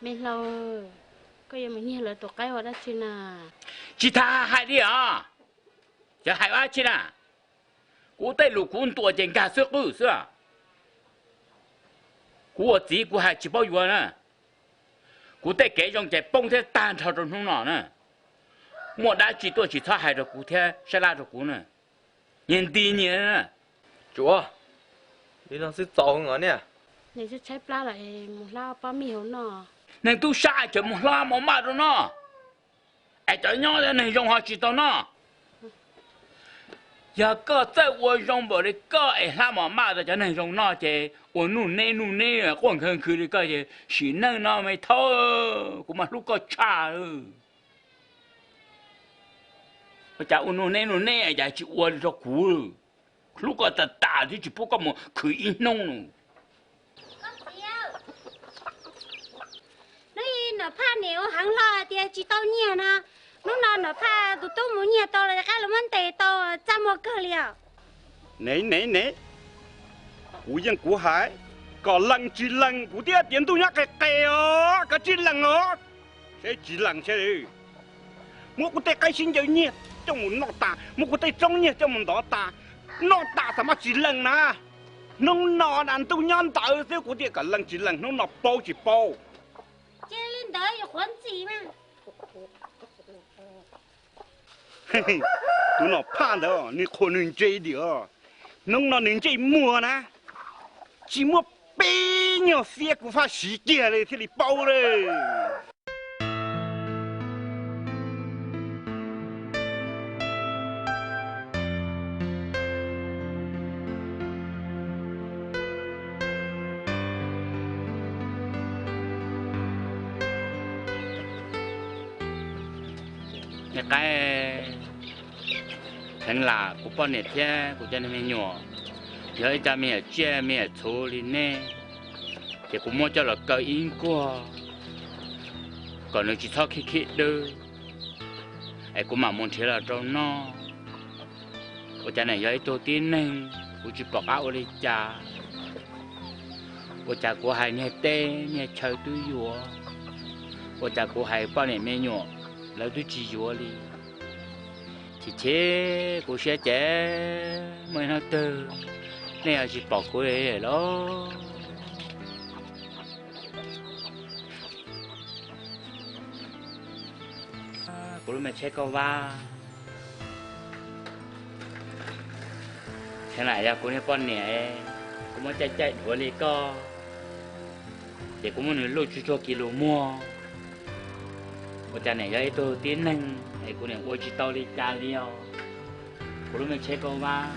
Me hlau, koj yuav mus nyiag lawv tus qaib ua dab tsi na? Tsis tas hais li os. Cov hais ua dab tsi na? Kuv tej lus kuv ntuas ces nkag xwb qwj xwb. Kuv ua txiv kuv hais tsis paub yuav na. Kuv tej kev zoo ces poob thiab tag nrho rau hnub no na. Muaj dab tsi tuaj tsis txhob hais rau kuv thiab sab laj rau kuv na. Nyias nti nyias na. Tsuav, li no xwb txaus heev os niam. Nws tshaib plab lawm, mus hlab pob mij hauv noj. Neeg tub sab es tseem mus hlab mos maj rau noj, es cov nyob cov neeg zoo ho tsis tau noj. Yog koj txawj ua zoo npaum li koj es hlab mos maj rau cov neeg zoo noj ces ua nuj neb nuj neb quaj nkhwv nkhwv li koj ces sim neej no me thaub, kuv mas hlub koj tshaj. Ua cas ua nuj neb nuj neb cas tsis ua li rau kuv? Hlub koj tas tas twb tsis pub koj mus khwv ib hnub no. Hnub i Nom Phaj niam ua heev hlo tias tsis tau nyiag no, hnub no Nom Phaj tus tub mus nyiag tau los qab los muab ntes tau, txaj muag kawg li os. Nev nev nev, kuv yeej kuv hais, kom lees tsis lees kuv thiaj tias ntuj nyob qis qis os, koj tsis lees os. Seb tsis lees seb, muab kuv tej qaib sib ncaws nyiag coj mus noj tas, muab kuv tej roob nyiag coj mus ntov tas, noj tas tas mas tsis lees na. Hnub no na ntuj nyob ntawd xwb kuv thiaj kom lees tsis lees, hnub no paub tsis paub. Tus Nom Phaj ntawd nws qhuas nws ntsej diam, hnub no nws ntsej muag na, tsis muaj peb nyuag fiab kuv faj siv kiag li thiaj li paub lawm. Me qaib, kheev lam kuv poj niam thiab kuv cov niag me nyuam yog ib co me nyuam tsiaj me nyuam txhu li nej, ces kuv muab coj los kaw ib nkuaj kom nws tsis txhob khib khib dwb, es kuv mam mus nrhiav los rau noj. Ua cas niam yog ib tug tib neeg kuv tsis pom qab ua li cas. Ua cas kuv hais niag teb niag chaw twb yuav, ua cas kuv hais poj niam me nyuam lawv twb tsis yuav li. Chim chim kuv siab ces muaj ib hnub twg nej yuav tsis pom kuv li lauj. Kuv lub me tsheb kauj vab, kheev lam yog kuv niag poj niam, kuv muab caij caij dhuav li koj, ces kuv muab nws luj tsuj tsuag kis lus muag. Ua cas niam yog ib tug tib neeg es kuv niam ua tsis tau li cas li os. Kuv lub me tsheb kauj vab.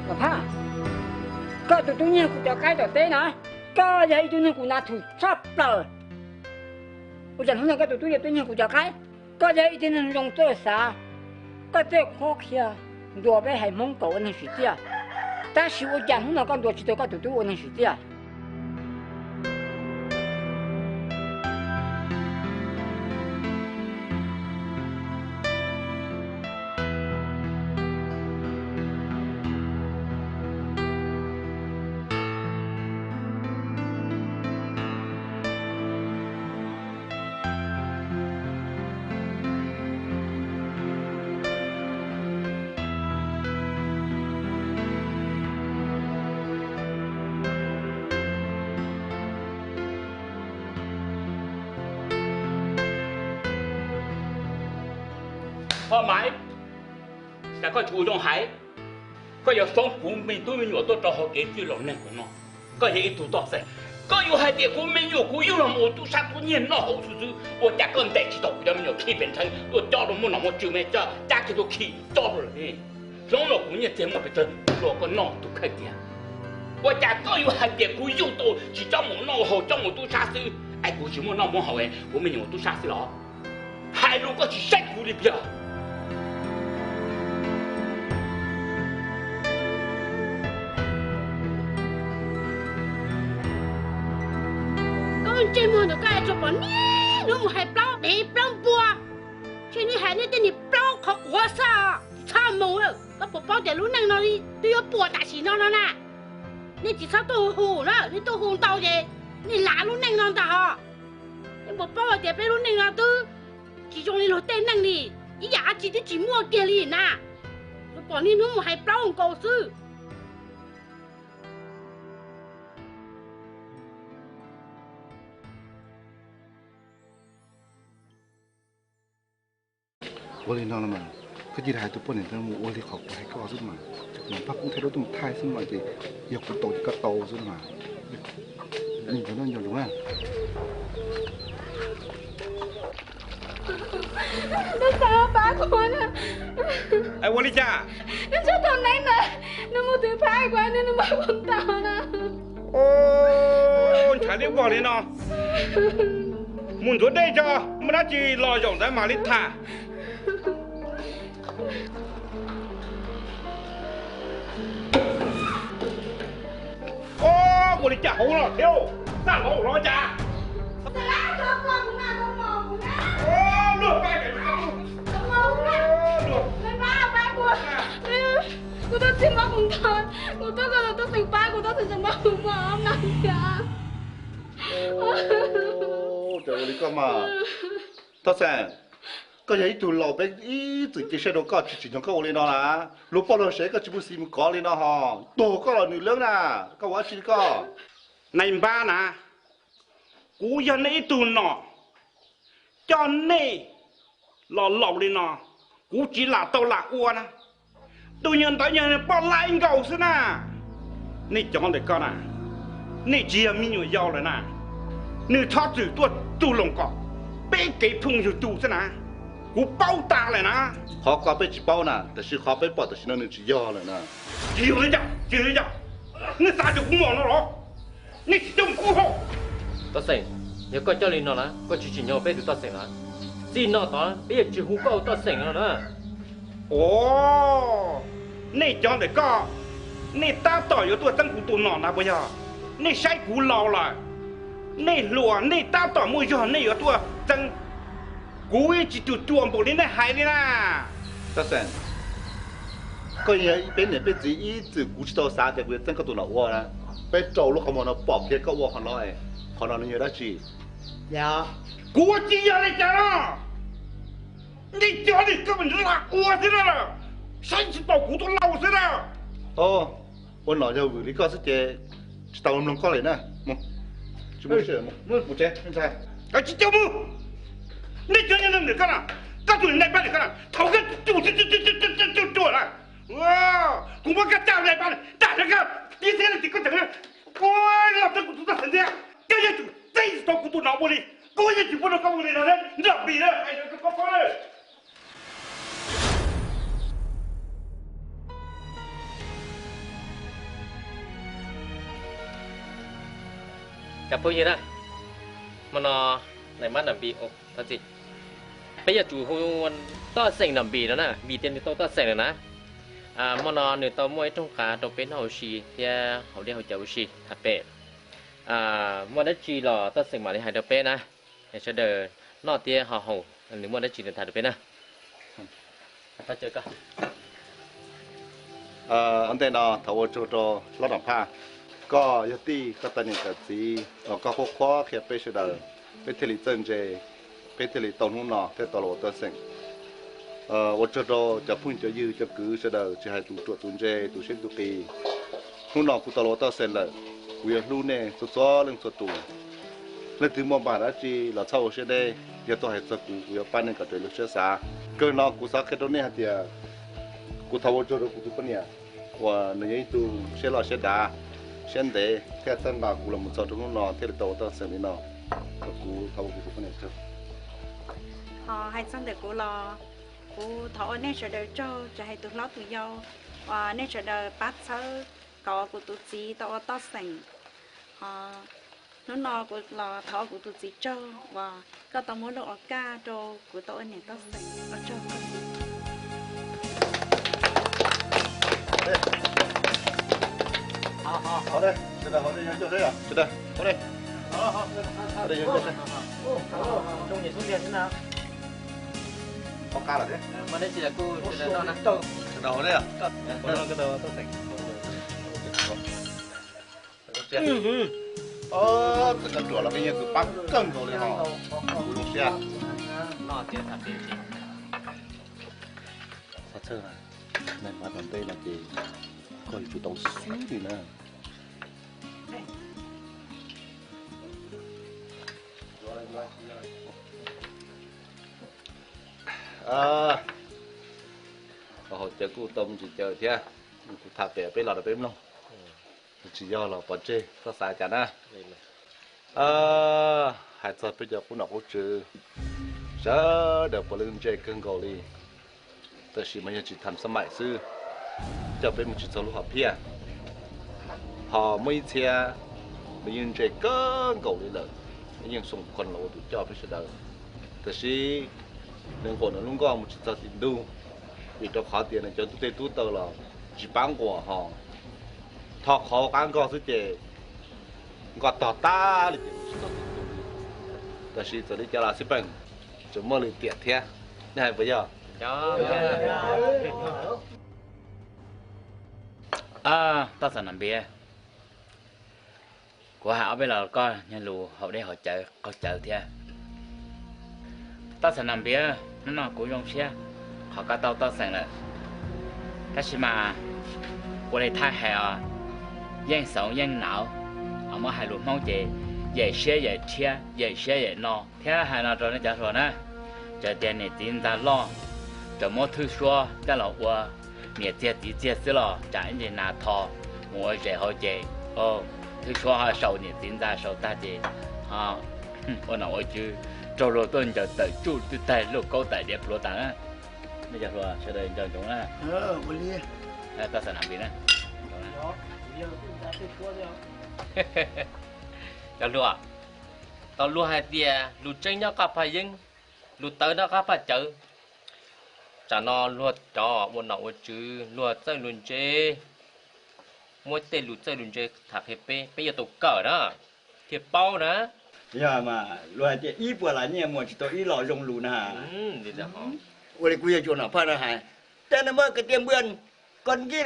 Nom Phaj, koj tus tub nyiag kuv cov qaib tom teb na, koj yog ib tug neeg kuv hnav thwm tshaj plaws. Ua cas hnub no koj tus tub yuav tuaj nyiag kuv cov qaib? Koj yog ib tug neeg zoo txawj xav, koj txawj qhuab qhia ntuas peb haiv Hmoob kom ua neeg sim txiaj, tab sis ua cas hnub no koj ntuas tsis tau koj tus tub ua neeg sim txiaj? Hos Maiv, cas koj tsis ua zoo hais? Koj yuav foob kuv me tub me nyuam tuaj rau hauv kev txwj laus neeg ua no. Koj yog ib tug toj xeem, koj yuav hais tias kuv me nyuam kuv yug los mus ua tub sab tub nyiag noj haus xwb xwb, ua cas koj ntes tsis tau kuv cov me nyuam khib pes ntshai tuaj cob rau muaj nom muaj tswv me cab kiag tuaj khi cob rau lawm ne? Zoo los kuv nyiaj txiag muaj pes tsawg, luag koj noj tus khaij tiag. Ua cas koj yuav hais tias kuv yug tau tsis tsob mus noj haus tsob mus tub sab xwb, es kuv tsis muaj noj muaj haus, kuv me nyuam ua tub sab xwb los? Hais lus koj tsis saib kuv li tiag. Koj ntsej muag ntawm koj tsuas pom niaj hnub mus hais plaub dev plaub npua, ntshe nej hais nej tej niag plaub qhov quav xwb. Txhob mus, koj puas paub tias lub neej no twb yuav puas tam sim no no na? Nej tsis txhob tuaj hu hu na, nej tuaj hu ntau ces nej lam lub neej no ntag hos. Nej puas paub hais tias peb lub neej no twb tsis zoo li luag tej neej li, ib yam dab tsi twb tsis muaj kiag li na. Tsuas pom niaj hnub mus hais plaub nkaus xwb. Ua li no los mas, koj cia li hais tus poj niam ntawd mus ua li qhov kuv hais koj xwb mas. Npaj koob thaij duab tuaj mus thaij xwb mas ces yog kuv tau ces koj tau xwb mas. Nco nco lus na. Nws xav pab kuv na. Es ua li cas? Nws tsis tau neeb ntawd, nws mus twv phab kuv, nws nws muab kuv ntaus na. Ntshav liab vog li no. Mus ntxuav dej tso, muaj dab tsi los zaum ntawd mam li tham. Ua li cas hauv no thiab, txaj los los cas? Luag pab, kuv tuaj txij muab kuv ntaus, kuv tuaj koj tuaj txeem pab kuv, tuaj txeem muab kuv muab na. Ua li koj mas, Toj Xeem, koj yog ib tug laus peb ib txwm cia siab rau koj tsis tsim nyog koj ua li no na. Luag poj luag sev koj tsis pub xis mus kov li no hos, tuag koj los nws leeb na, koj ua dab tsi li koj? Nais npab na, kuv yog nej ib tug nom, coj nej los laus li no, kuv tsis lam tau lam ua na. Tus nyuag ntawd yog poj laib nkaus xwb na. Nej cov ntawm koj na, nej tsis yog me nyuam yaus lawm na. Nws txhob txwm tuaj txuj loo kom peb kev phooj ywg tu xwb na, kuv paub tas lawm na. Qhov ko peb tsis paub na, tab sis qhov peb pom tam sim no nws tsis yog lawm na. Tsis yog li cas, tsis yog li cas, nej xav tias kuv mos no los? Nej tsis coj mus kub hauj. Toj Xeem, yog koj coj li no na, koj tsis tsim nyog peb tus Toj Xeem na. Txij no tod peb yuav tsis hu koj ua Toj Xeem no na. Os, nej cov ntawm koj, nej tab tom yuav tuaj txeeb kuv tus nom na puas yog? Nej saib kuv laus lawm, nej hluas, nej tab tom muaj zog nej yuav tuaj txeeb, kuv yeej tsis cuam cuam npaum li nej hais li na. Toj Xeem, koj yog peb niam peb txiv ib txwm kuv tsis tau xav tias kuv yuav txeeb koj tus nom ua na. Peb rau lub qhov muag no pom kiag koj ua qhov no, qhov no nws yog dab tsi? Kuv ua tsis yog li cas no. Nej cov li koj mas lam ua xwb na, saib tsis taus kuv tus laus xwb na. Ua nom yog vwm li koj xwb ces tsis tau mloog koj li na. Tsis mus tsev, mus tsev ntxhais. Tsis coj mus. Nej cov nyob ntawm koj na, koj tus nai pab li koj na, thaum koj cua cua cua na, kuv muab koj caj nai pab li, tam sim no koj tib txhiab no ces koj tseem ua los txeeb kuv tus Toj Xeem thiab. Koj yeej tsum txeeb tsis tau kuv tus nom ua li, kuv yeej tsis pub rau koj ua li no thiab, nrog Npis na, hais rau koj paub na. Cov phooj ywg na, hmo no nais mab Nam Npis, thov txim, peb yuav tsum hu Toj Xeem Nam Npis no na, vim tias nws tau Toj Xeem lawm na. Hmo no nws tau muaj ib rooj qav rau peb noj ua si thiab haus dej haus cawv ua si tham pem. Muaj dab tsi los Toj Xeem mam li hais rau peb na. Sawv daws noj thiab ho haus, nws muaj dab tsi nws tham rau peb na. Ua ntej no thov ua tsaug rau Hlob Nom Phaj, koj yog tij koj tau niam tau txiv los koj qhuab qhuab qhia peb sawv daws, peb thiaj li txawj ntse, peb thiaj li tau hnub no thiaj tau los ua Toj Xeem. Ua tsaug rau cov phooj cov ywg cov kwv sawv daws tsis hais tus ruam tus ntse tus siab tus qis. Hnub no kuv tau los ua Toj Xeem lawm, kuv yuav hlub nej txhua txhua leej txhua tus. Leej twg muaj npam dab tsi los txhob ua siab deb, yog tuaj hais txog kuv, kuv yuav pab nej kom raws lub siab xav. Kawg no kuv xav qhia rau nej hais tias kuv thov ua tsaug rau kuv tus poj niam uas nws yog ib tug siab loj siab dav, siab ntev thiaj txhawb nqa kuv los mus txog rau hnub no thiaj li tau ua Toj Xeem li no. Kuv thov ua kuv tus poj niam tsaug. Hais txog ntawm kuv los Kuv thov ua nej sawv daws tsaug, tsis hais tus hlob tus yau, uas nej sawv daws pab txhawb kom kuv tus txiv tau ua toj xeem. Hnub no kuv los thov kuv tus txiv tsaug uas koj tau muab lub o kaj rau kuv tau ua niam toj xeem. Ua tsaug koj. Txawm koj ruam los koj yeej kws pab kawg nkaus li hos. Kuv zoo siab. Txhob txhawj, nag hmo tom ntej no ces koj yuav tsum tau xwb li na. Haus cawv kuj tau me ntsis cawv thiab, kuv tham pem peb los rau peb mloog. Tsis yog los pov tseg, txhob xav cas na. Hais txog peb cov qub nom qub tswv, sawv daws puav leej ntse kawg nkaus li, tab sis mas yog tsis tham xab maim xwb, coj peb mus tsis txog lub hom phiaj. Ho muaj ib txhia nws yeej ntse kawg nkaus li lawm, nws yeej xoo qhov los ua tus coj peb sawv daws, tab sis nws nquam nws lub nkoj mus tsis txog tim ntug, vim rau qhov tias nws cov tub teg tub taw los tsis pab nquam ho tho qhov qab nkoj xwb ces nkoj tog tag li ces mus tsis txog tim ntug li. Tab sis txawm li cas los xij peem tseem muaj lwm tiam thiab, nej hais puas yog? Toj xeem Nom Npiav, kuv hais ob peb lo koj nyob lus haus dej haus cawv qaug cawv thiab. Toj xeem Nom Npiav, hnub no kuv zoo siab qhov koj tau toj xeem lawm, tab sis mas ua li thaij hais os, yeej xoov yeej nauv, muab hais lus Hmoob ces yem siab yem rhiab, yem siab yem no. Thiab hais no rau nej cov hluas na, txawm tias niam txiv ntxa loj, txawm muab thwj suab coj los ua niam txiag txiv txiag xwb los tsam ib ntsis nas tho mus ua zes hauv ces thwj suab ho sau niam txiv ntxa sau tag ces ua nom ua tswv raug luag tuaj ncaws tawm tsuj twb tag luj kaub tawm diav pluav tas na. Nej cov hluas sawv daws nco ntsoov na. Toj xeem Nom Npiav na. Cov hluas, tau luag hais tias lus tseeb nyob qab phaj yeeb, lus tawv nyob qab phaj cawv. Tsam no luag cov ua nom ua tswv luag txawj lus ntse, muab tej lus txawj lus ntse tham qhia peb, peb yuav tau kawm na, thiaj paub na. Yog mas luag hais tias ib puas las nyiaj muag tsis tau ib lo zoo lus na. Ua li kuv yog tsuas nom phaj no hais, tej no muaj kwv tij npua, koj nkij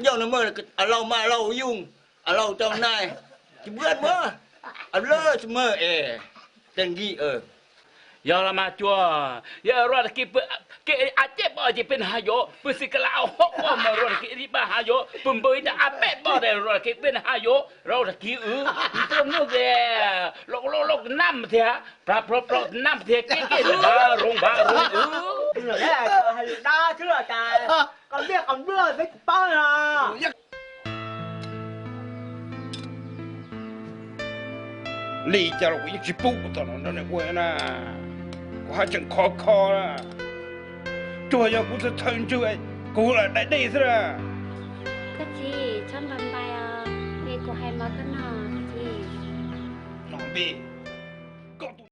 yog no muaj a laug mas a laug yooj, a laug tau nai, tsis npua muaj a lawj muaj es tej nkij. Yog los mas cuag, yog rua tag kis pw, kis a ceb poj ces pw nag hais yuav, pw xi ka la au hoob poj mas rua tag kis ib paj hais yuav, pw npw ib tag a peb poj tes rua tag kis pw nag hais yuav, rau tag kis wb tuaj nug ces loj loj loj naj thiab, plag plog plog naj thiab, kis kis npha rooj npha rooj wb. Hais lus dab xwb los cas, qos ntiaj qos npluaj peb tsis paub no. Li cas los kuv yeej tsis pub kuv tom no nrog nws ua na, kuv haj tseem khov kho na. Tsuas yog kuv txawj txhawj ntswg, kuv lam dai dej xwb na. Koj txiv, txhob npau npais os, es kuv hais mov koj noj, koj txiv. Nom npi,